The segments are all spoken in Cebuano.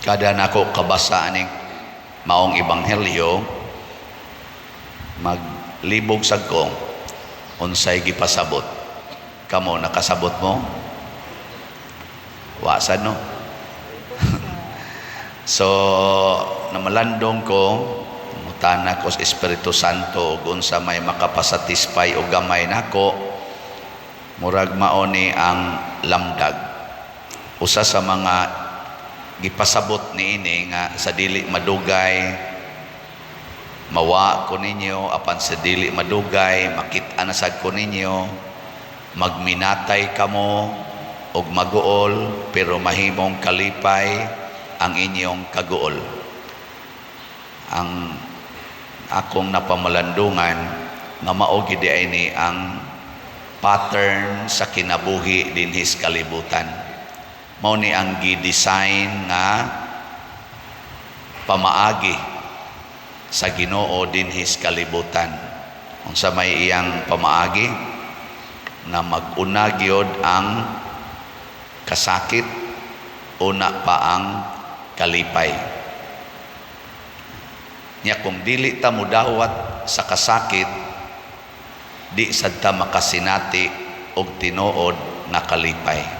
Kada nako kabasa aning maong ebanghelyo, maglibog sad ko unsay gipasabot. Kamo, nakasabot mo? Wa sad, no? So namalandong ko, mutana ko sa Espiritu Santo ug unsa may makapasatisfy og gamay nako. Murag mao ni ang lamdag. Usa sa mga gipasabot niini nga sa dili madugay mawa ko ninyo, apan sa dili madugay makit-an na sad ko ninyo, magminatay kamo og maguol, pero mahimong kalipay ang inyong kaguol. Ang akong napamalandungan nga mao gid ay ni ang pattern sa kinabuhi dinhi sa kalibutan. Mao ni ang gi-design nga pamaagi sa Ginoo dinhi sa kalibutan. Unsa may iyang pamaagi? Nga mag-una gyud ang kasakit, una pa ang kalipay. Nya kung dili ta mudawat sa kasakit, di sad ta makasinati og tinuod nga kalipay.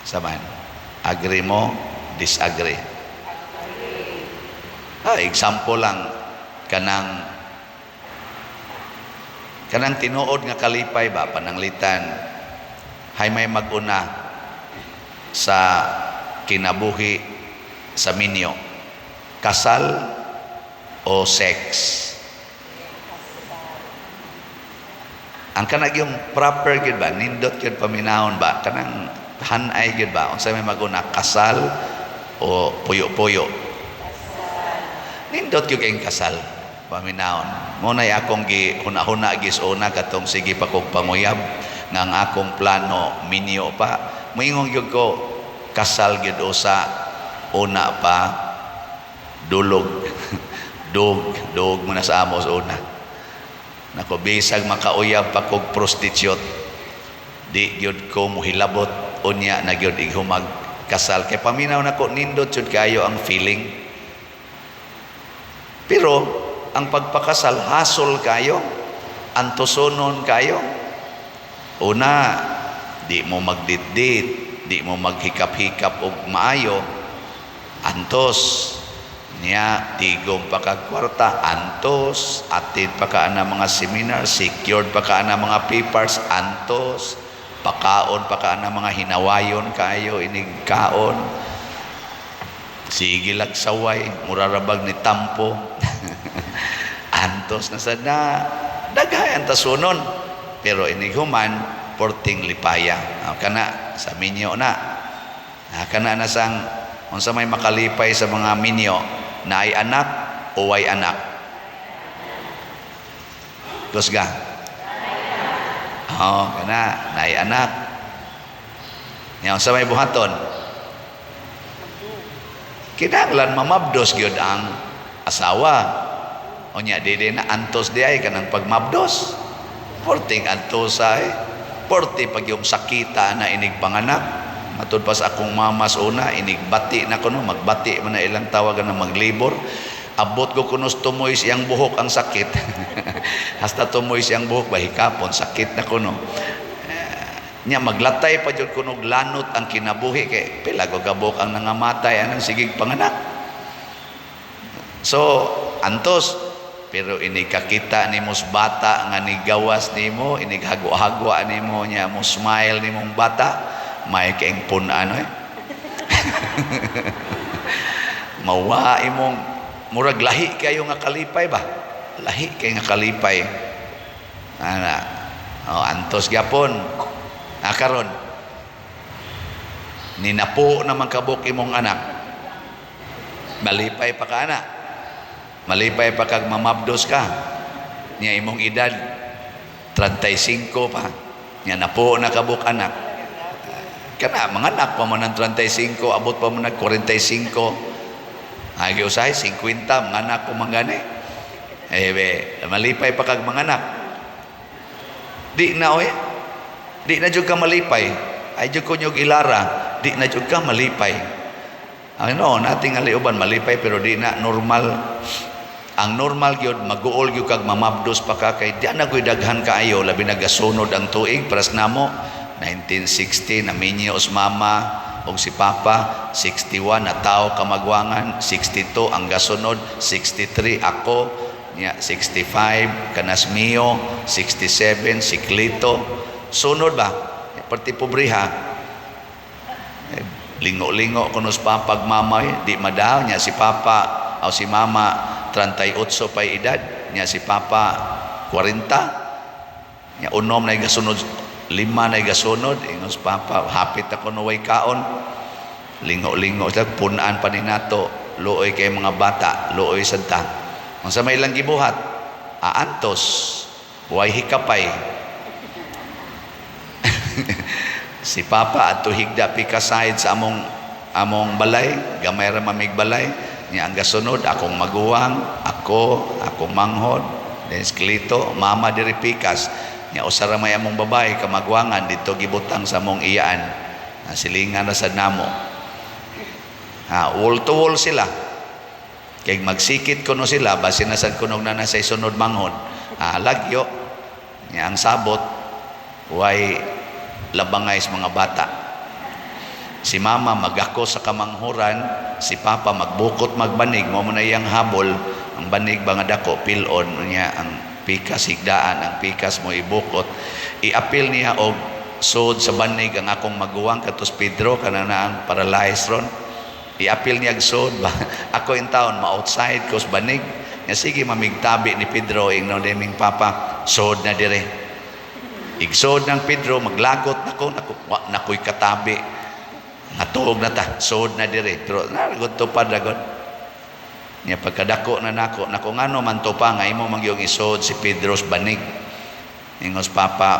Saman, agree mo, disagree? Ah, example lang, kanang tinuod nga kalipay ba, pananglitan hay may mag-una sa kinabuhi sa minyo, kasal o sex? Ang kanag yung proper gyud ba, nindot gyud paminahon ba, kanang hanay gyud ba, unsa may mag-una, kasal o puyo-puyo? Nindot gyud kayong kasal paminahon. Mo nay akong gi huna-huna gis una katong sige pa kog panguyab nga ang akong plano minyo pa, moingon gyud ko kasal gyud usa, una pa dulog. Dug dug mo na sa amo sa una nako. Bisag makauyab pa kog prostitute, di gyud ko mohilabot unya na gyud ighumag kasal, kay paminaw nako nindot jud kayo ang feeling. Pero ang pagpakasal, hasol kayo, antusonon kayo. Una, di mo magditdit, di mo maghikap-hikap og maayo, antos. Niya tigom pa kag kwarta, antos. Atid pa ka ana mga seminar, secured pa ka ana mga papers, antos. Pakaon pa ka ana mga hinawayon kayo inig kaon, sige lag saway, murarabag ni tampo, antos na sad na. Daghay ang tasunon, pero inig human porting lipaya. Ah, kana sa minyo na. Ah, kana na sang unsa may makalipay sa mga minyo, naay anak o way anak? Kusga. Oh, kana naay anak. Nya unsa may buhaton? Kinahanglan mamabdos gyud ang asawa. Unya dili na antos di ay kanang pagmabdos. Porting antosa eh. Porte pag yung sakita na inig panganak. Matud pa sa akong mama sa una, inig bati na kuno, magbati man na ilang tawagan na maglibor. Abot ko kuno tumoy siyang buhok ang sakit. Hasta tumoy siyang buhok, bahikapon, sakit na kuno. Nya maglatay pa jud kuno lanot ang kinabuhi kay pila ko kabuk ang nangamatay anang sigig panganak. So, antos, pero ini kakita nimo sa bata nga nigawas nimo, inig hagwa-hagwa nimo, nya mo smile nimong bata, may kaing pun-an eh. Mawa imong murag lahi kayo nga kalipay ba? Lahi kay nga kalipay. Ana. Oh, antos gyapon. Ah, karon ninapo naman kabuk imong anak. Malipay pa ka ana. Malipay pa kag mamabdos ka. Niya imong edad 35 pa. Nya napo na kabuk anak. Kana mga anak pa man ng 35, abot pa man ng 45. Ay usahay 50 mga anak ko man gani. Eh be, malipay pa kag mga anak. Di na oy. Di na jud ka malipay. Ay jud ko nyog ilara, di na jud ka malipay. Ano, nating uban malipay, pero di na normal. Ang normal gyud, maguol gyud kag mamabdos pa ka kay di na ko'y daghan kaayo, labi nagasunod ang tuig. Paras namo, 1960 naminyo os mama og si papa, 61 natawo kamagwangan, 62 ang gasunod, 63 ako nya, 65 kanas mio, 67 si Clito. Sunod ba, perti pobreha. Eh, lingo-lingo kuno sa papa ug mama eh, di madaw nya si papa o si mama, 38 pa'y edad nya, si papa 40 nya, unom na gasunod, lima na gasunod. Ingon sa papa, "Hapit ako no way kaon." Lingo-lingo sila, punan pa ni nato. Luoy kay mga bata, luoy sad ta. Unsa may ilang gibuhat? Aantos, way hikapay. Si papa adto higda pika side sa among balay, gamay ra mamig balay niya. Ang gasunod, akong maguwang, ako, akong manghod, then Clito, mama diri pikas niya. Usa ra may among babae kamagwangan dito, gibutang sa among iyaan. Silingan ra sad namo ha, wall to wall sila kay magsikit kuno sila, basin na sad kuno na nasa isunod manghod. Ha, lagyo niya. Ang sabot, way labangay sa mga bata. Si mama magako sa kamanghuran, si papa magbukot, magbanig, mo na iyang habol ang banig ba nga dako, pilon niya ang pikas, higdaan ang pikas mo ibukot. Iapil niya og sud sa banig ang akong maguwang katos Pedro, kana na ang paralyzed ron. Iapil niya og sud ba. Ako in town ma-outside ko sa banig nga, sige mamigtabi ni Pedro. Ingnon niming papa, "Sud na dire." Igsod ng Pedro, maglagot nako, nako, wa nakoy katabi. Natuog na ta, sud na dire. Pero naragod tupad ragod. Nya pagkadako na nako, nako, ngano man to pa nga imo magyong isod si Pedro's banig? Ingos papa,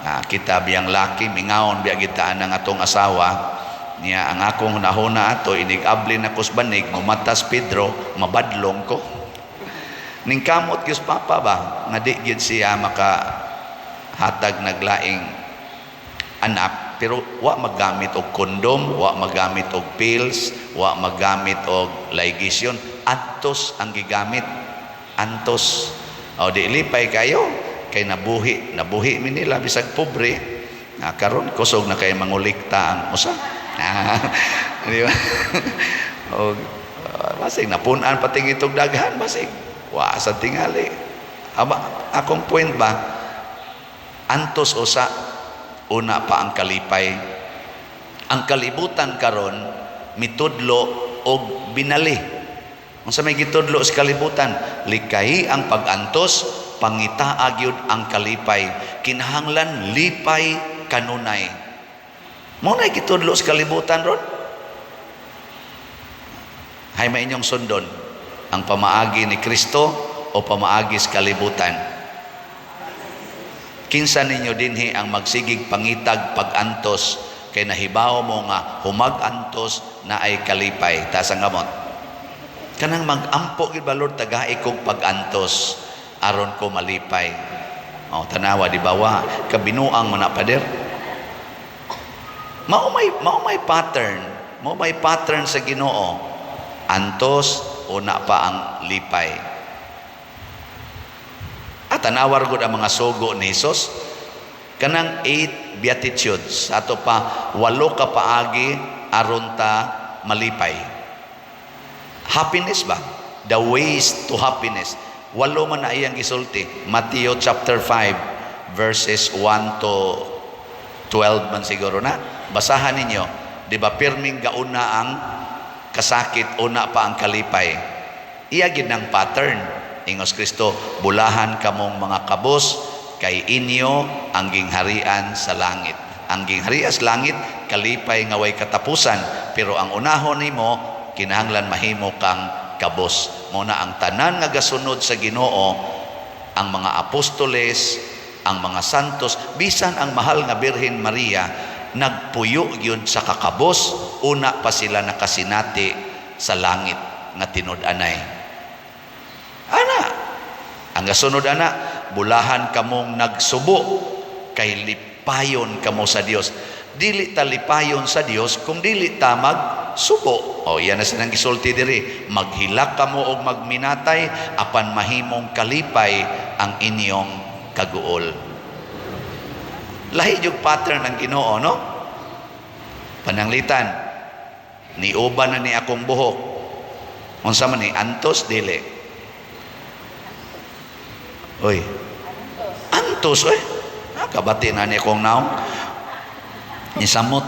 ah, kita biyang laki, mingaon biya gitaan ang atong asawa. Niya ang akong hunahuna ato, inig abli na kos banig, mumatas Pedro, mabadlong ko. Ning kamot gyud papa ba nga di gyud siya maka hatag naglaing anak, pero wa magamit og kondom, wa magamit og pills, wa magamit og ligation. Antos ang gigamit, antos. O di lipay kayo kay nabuhi, nabuhi mi nila bisag pobre. Na karon kusog na kay mangulikta ang usa. Ah, di ba? O basig napun-an pati itong daghan, basig wa sa tingali. Aba, akong point ba, antos usa, una pa ang kalipay. Ang kalibutan karon mitudlo og binali. Unsa may gitudlo sa kalibutan? Likayi ang pag-antos, pangitaa gyud ang kalipay. Kinahanglan lipay kanunay. Mao na gitudlo sa kalibutan ron. Hay may inyong sundon, ang pamaagi ni Kristo o pamaagi sa kalibutan? Kinsa ninyo dinhi ang magsigig pangitag pag-antos kay nahibaw mo nga humag-antos na ay kalipay? Taas ang kamot. Kanang mag-ampo gyud ba, "Lord, tagai kog pag-antos aron ko malipay." Oh, tanawa, di ba wa kabinuang mo na, pader? Mao may pattern, mao may pattern sa Ginoo. Antos, una pa ang lipay. At tanawar gud ang mga sugo ni Jesus, kanang eight beatitudes, ato pa walo ka paagi aron ta malipay. Happiness ba? The ways to happiness. Walo man na iyang gisulti. Matthew chapter 5 verses 1 to 12 man siguro na. Basahan ninyo. Di ba pirming gauna ang kasakit, una pa ang kalipay? Iya gid ng pattern. Ingos Kristo, "Bulahan kamong mga kabos kay inyo ang gingharian sa langit." Ang gingharian sa langit, kalipay nga way katapusan, pero ang unahon nimo, kinahanglan mahimo kang kabos. Mao na ang tanan nga gasunod sa Ginoo, ang mga apostoles, ang mga santos, bisan ang mahal nga Birhen Maria, nagpuyo gyud sa kakabos, una pa sila nakasinati sa langit nga tinud-anay. Ana, ang gasunod ana, "Bulahan kamong nagsubo kay lipayon kamo sa Dios." Dili ta lipayon sa Dios kung dili ta magsubo. O yan na silang gisulti diri, maghilak kamo og magminatay apan mahimong kalipay ang inyong kaguol. Lahi yung pattern ng Ginoo, no? Pananglitan, niuban na ni akong buhok. Unsa man ni, antos dili? Oy. Antos oy. Ah, kabati na ni akong naong. Nisamot.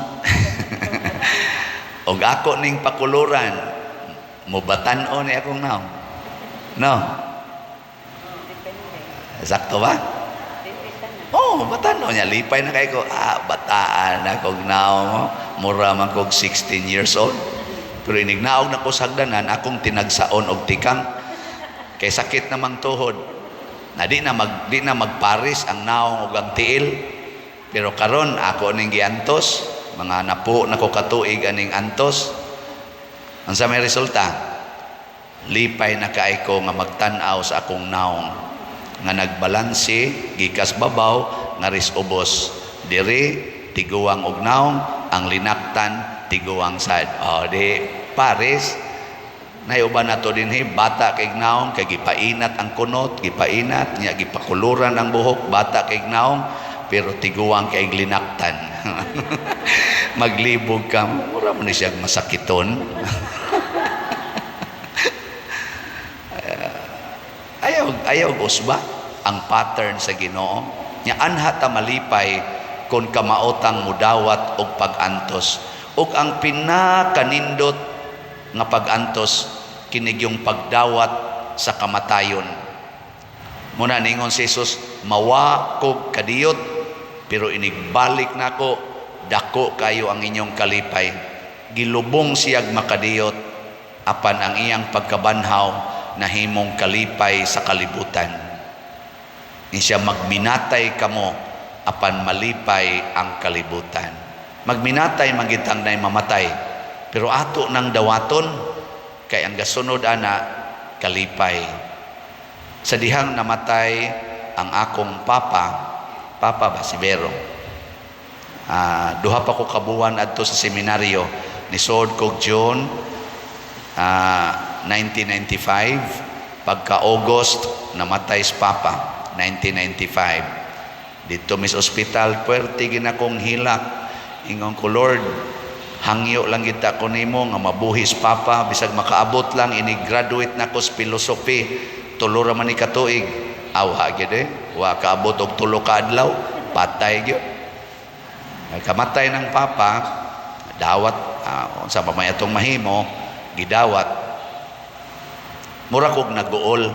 Og ako ning pakuluran, mubatan-o ni akong naong. No? Depende. Sakto ba? Depende na. Oh, batan-o niya. Lipay na kay ko. Ah, bataan na kog naong mo. Mura man kog 16 years old. Pero inignaog na ko sa hagdanan, akong tinagsaon og tikang. Kay sakit namang tuhod. Na di na magparis ang naong ug ang tiil. Pero karon ako ning giantos, mga napo na ko katuig aning antos. Ang sa may resulta, lipay na kay ko nga magtan-aw sa akong naong nga nagbalanse gikas babaw ngaris ubos, diri tiguang og naong, ang linaktan tiguang sad. Oh, di pares. Nayuban nato dinhi, bata kay naong kay gipainat ang kunot, gipainat nya, gipakuluran ang buhok, bata kay naong pero tiguang kay linaktan. Maglibog ka, mura mo ni siya masakiton. Ayaw ayaw usba ang pattern sa Ginoo. Nya anha ta malipay kon kamaotang mudawat og pag-antos. Ug ang pinakanindot nga pag-antos kini yung pagdawat sa kamatayon. Muna ningon si Jesus, "Mawa kog kadiyot, pero inigbalik nako, dako kayo ang inyong kalipay." Gilubong siyag makadiyot apan ang iyang pagkabanhaw nahimong kalipay sa kalibutan. Ni siya, magminatay kamo apan malipay ang kalibutan. Magminatay man gitang nay mamatay, pero ato nang dawaton kay ang gasunod ana kalipay. Sa dihang namatay ang akong papa, papa ba si Vero? Ah, duha pa ko kabuwan adto sa seminaryo. Nisod kog June 1995, pagka August namatay si papa 1995. Dito mis ospital, puwerte ginakong hilak. Ingon ko, "Lord, hangyo lang kita ko nimo nga mabuhi si papa bisag makaabot lang ini graduate na ko sa philosophy, tulo ra man ni katuig." Awa gyud eh, wa kaabot og 3 ka adlaw, patay gyud. Kamatay ng papa, dawat, unsa pa may atong mahimo, gidawat. Mura kog naguol.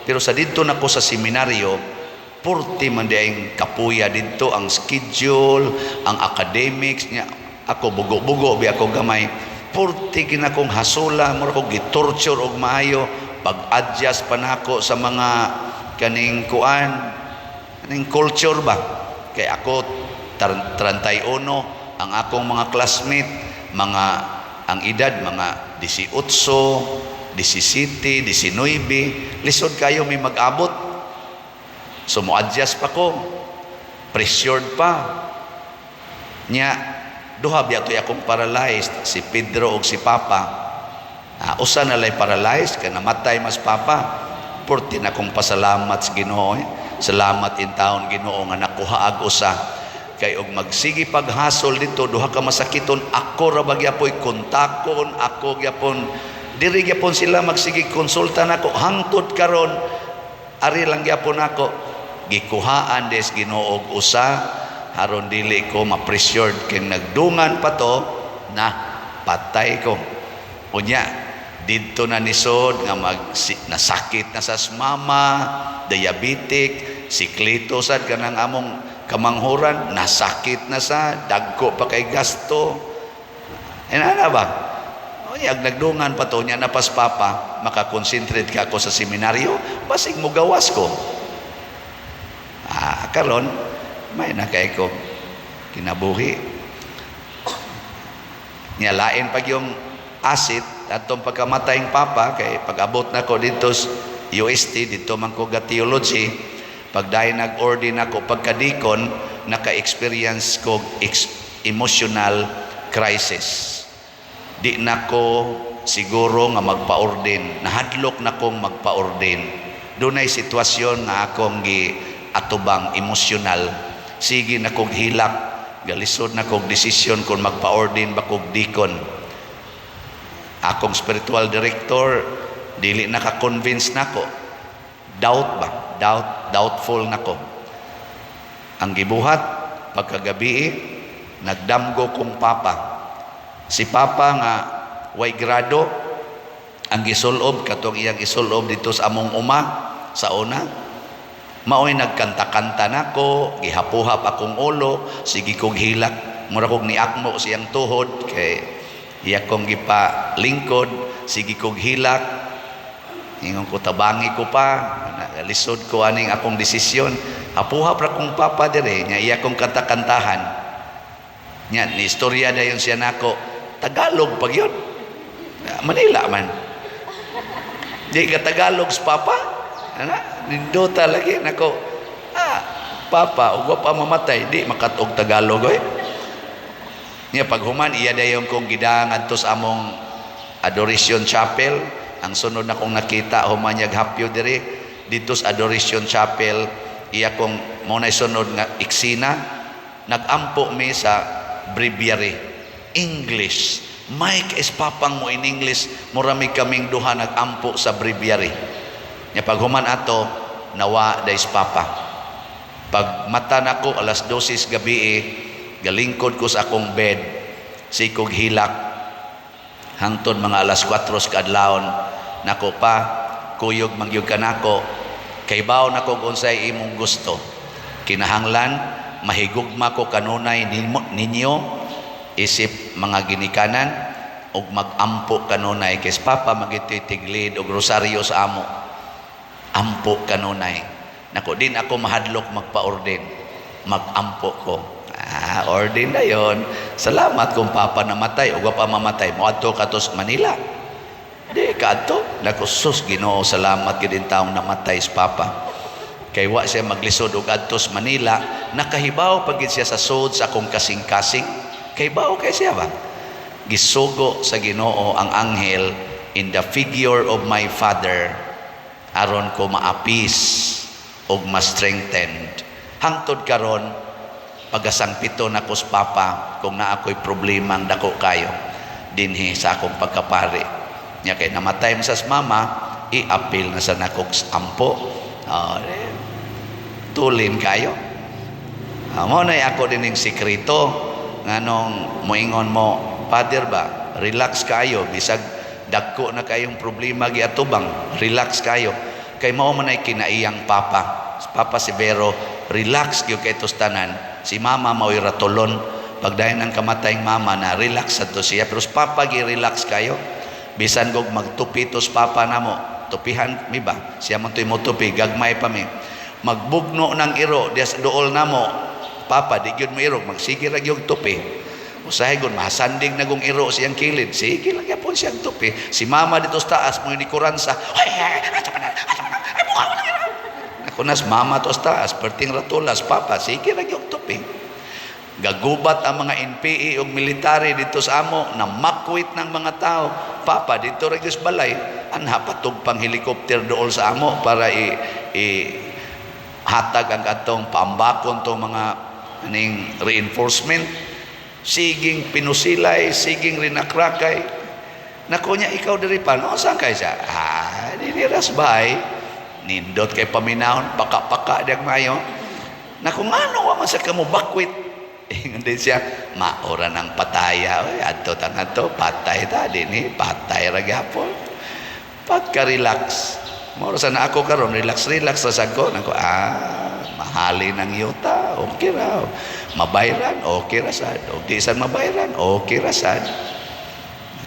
Pero sa didto nako sa seminaryo, purti man diayng kapuya didto, ang schedule, ang academics niya. Ako bugo-bugo bi ako gamay. Purti ginakong hasula, mura kog gitorture og maayo, pag-adjust pa nako sa mga kaning kuan, kaning culture ba. Kay ako 31, ang akong mga classmate, mga ang edad mga 18, 17, 19, lisod kayo may mag-abot. So mo-adjust pa ko. Pressured pa. Nya duha biya to'y akong paralyzed, si Pedro ug si Papa. Ah, usa na lay paralyzed kay namatay mas Papa. Purti na akong pasalamat sa Ginoo. Eh. Salamat in taon, Ginoo, nga nakuha ag usa. Kay og magsige paghasol dito, duha ka masakiton, ako ra ba gyapoy kontakon, ako gyapon diri gyapon sila magsige konsulta nako hangtod karon, ari lang gyapon ako. Gikuhaan des Ginoo og usa aron dili ko ma-pressured kay nagdungan pa to na patay ko. Unya didto na nisod nga mag si, nasakit na sa mama, diabetic, siklito sad kanang among kamanghuran, nasakit na sa dagko pa kay gasto. Ana ba? Unya nagdungan pa to nya napas papa, makakonsentrate ka ako sa seminaryo, basig mo gawas ko. Ah, karon may na kay ko kinabuhi. Nya lain pag yung asit atong pagkamatay ng papa kay pag-abot na ko dito sa UST, dito man ko ga theology, pag dahil nag-ordain ako pagkadikon, naka-experience ko Emotional crisis. Di nako siguro nga magpa-ordain. Nahadlok na kong magpa-ordain. Dunay sitwasyon nga akong gi atubang emosyonal. Sige na kog hilak, galisod na kog desisyon kung magpa-ordain ba kog deacon. Akong spiritual director dili naka-convince nako. Doubt ba? Doubt, doubtful nako. Ang gibuhat pagkagabi, nagdamgo kong papa. Si papa nga way grado, ang gisulob katong iyang isulob dito sa among uma sa una. Maoy nagkanta-kanta nako, gihapuhap akong ulo, sige kog hilak, mura kog niakmo siyang tuhod kay iya kong gipa lingkod, sige kog hilak. Ingon ko, "Tabangi ko pa, lisod ko aning akong desisyon." Hapuhap ra kong papa dire, nya iya kong kanta-kantahan. Nya ni istorya dayon siya nako, Tagalog pag yun. Manila man. Di ka Tagalog sa papa. Ana, nindota lagi nako. Ah, papa, ug wa pa mamatay, di makatog Tagalog oy. Nya paghuman, iya dayon kong gidang adto sa among Adoration Chapel. Ang sunod na kong nakita human niyag hapyo diri dito sa Adoration Chapel, iya kong mo na sunod nga eksena, nagampo mi sa breviary English. Mike is papang mo in English, murami kaming duha nagampo sa breviary. Nya paghuman ato, nawa dais papa. Pag mata nako alas 12 gabi, eh, galingkod ko sa akong bed, sikog hilak hangtod mga alas 4 sa kaadlawon. Nako pa, kuyog mangyud ka nako, kay baw nako unsay imong gusto. Kinahanglan mahigugma ko kanunay ninyo isip mga ginikanan ug magampo kanunay kay papa magititiglid og rosaryo sa amo. Ampo kanunay. Nako, din ako mahadlok magpa-ordain, magampo ko. Ah, ordain na yon. Salamat kung papa namatay o pa mamatay, moadto ka to sa Manila. Di kaadto. Nako, sus, Ginoo, salamat gid taong namatay sa papa. Kay wa siya maglisod og adto sa Manila, nakahibaw pagid siya sa sud sa akong kasing-kasing. Kay bao kay siya ba? Gisugo sa Ginoo ang anghel in the figure of my father aron ko maapis og ma-strengthened. Hangtod karon, pagasangpito na ko sa papa kung naa ko'y problemang dako kayo dinhi sa akong pagkapari. Nya kay namatay man sa mama, i-apil na sa nakog ampo. Oh, eh, tulin kayo. Ah, mo na ako din yung sikreto nganong moingon mo, "Father ba, relax kayo bisag dagko na kayong problema giatubang, relax kayo." Kay mao man ay kinaiyang papa. Si Papa Severo, relax gyud kay tanan. Si mama mao'y ratulon. Pagdayon ang kamatayng mama na relax adto siya, pero si papa gi relax kayo. Bisan gog magtupi to sa papa namo, tupihan mi ba? Siya man to'y motupi, gagmay pa mi. Magbugno ng iro dias dool namo. Papa, di gyud mo iro, magsige ra gyud tupi. Usahay gud mahasandig na gong iro siyang kilid. Sige lang gyapon siyang tupi. Si mama dito sa taas mo ni kuransa. Ay, ay, ay, ay, mukha mo lang iro. Ako nas mama to sa taas, perting ratulas, papa, sige ra gyud tupi. Gagubat ang mga NPA ug military dito sa amo, na makwit ng mga tao. Papa, dito ra gyud sa balay, anha patug pang helicopter dool sa amo para i hatag ang atong paambakon tong mga aning reinforcement. Siging pinusilay, siging rinakrakay. Nako niya, ikaw diri pa, no, saan kay siya? Ah, dinhi ras bay. Nindot kay paminawon, paka-paka diyang mayo. Nako, ngano wa man sa kamo bakwit? Ingon din siya, maura ng pataya. Oy, adto tang adto, patay ta dinhi, patay ra gyapon. Pagka-relax. Mao sa na ako karon, relax relax ra sad ko. Nako, ah, mahali ng yuta, okay ra. Mabayran, okay ra sad. Og di sad mabayran, okay ra sad.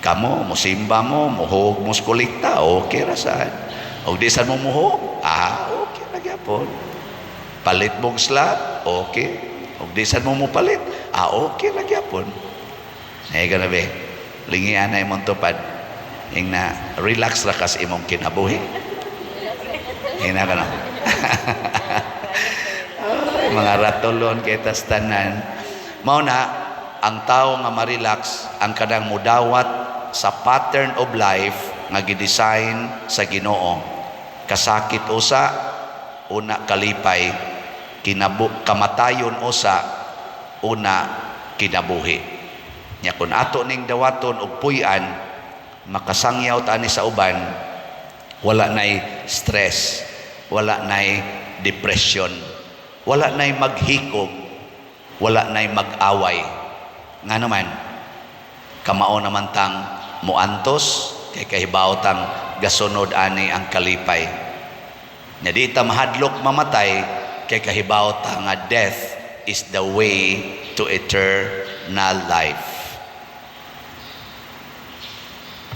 Kamo, musimba mo, muhog mo sa kolekta, okay ra sad. Og di sad mo muhog, ah, okay ra gyapon. Palit mong slot, okay. Og di sad mo mupalit, ah, okay ra gyapon. Eh, ganabi, lingian na imong tupad. Ing na, relax ra kas imong kinabuhi. Ing na ka na. Ay, mga ratulon kay tas tanan. Mao na, Ang tao nga ma-relax ang kanang mudawat sa pattern of life nga gidesign sa Ginoo. Kasakit usa, una kalipay, kamatayon usa, una kinabuhi. Nya kun ato ning dawaton og puy-an, makasangyaw ta ani sa uban, wala nay stress, wala nay depression, wala nay maghikog, wala nay mag-away. Nga naman, kamao naman tang muantos, kay kahibaw tang gasunod ani ang kalipay. Nya di ta mahadlok mamatay, kay kahibaw ta nga death is the way to eternal life.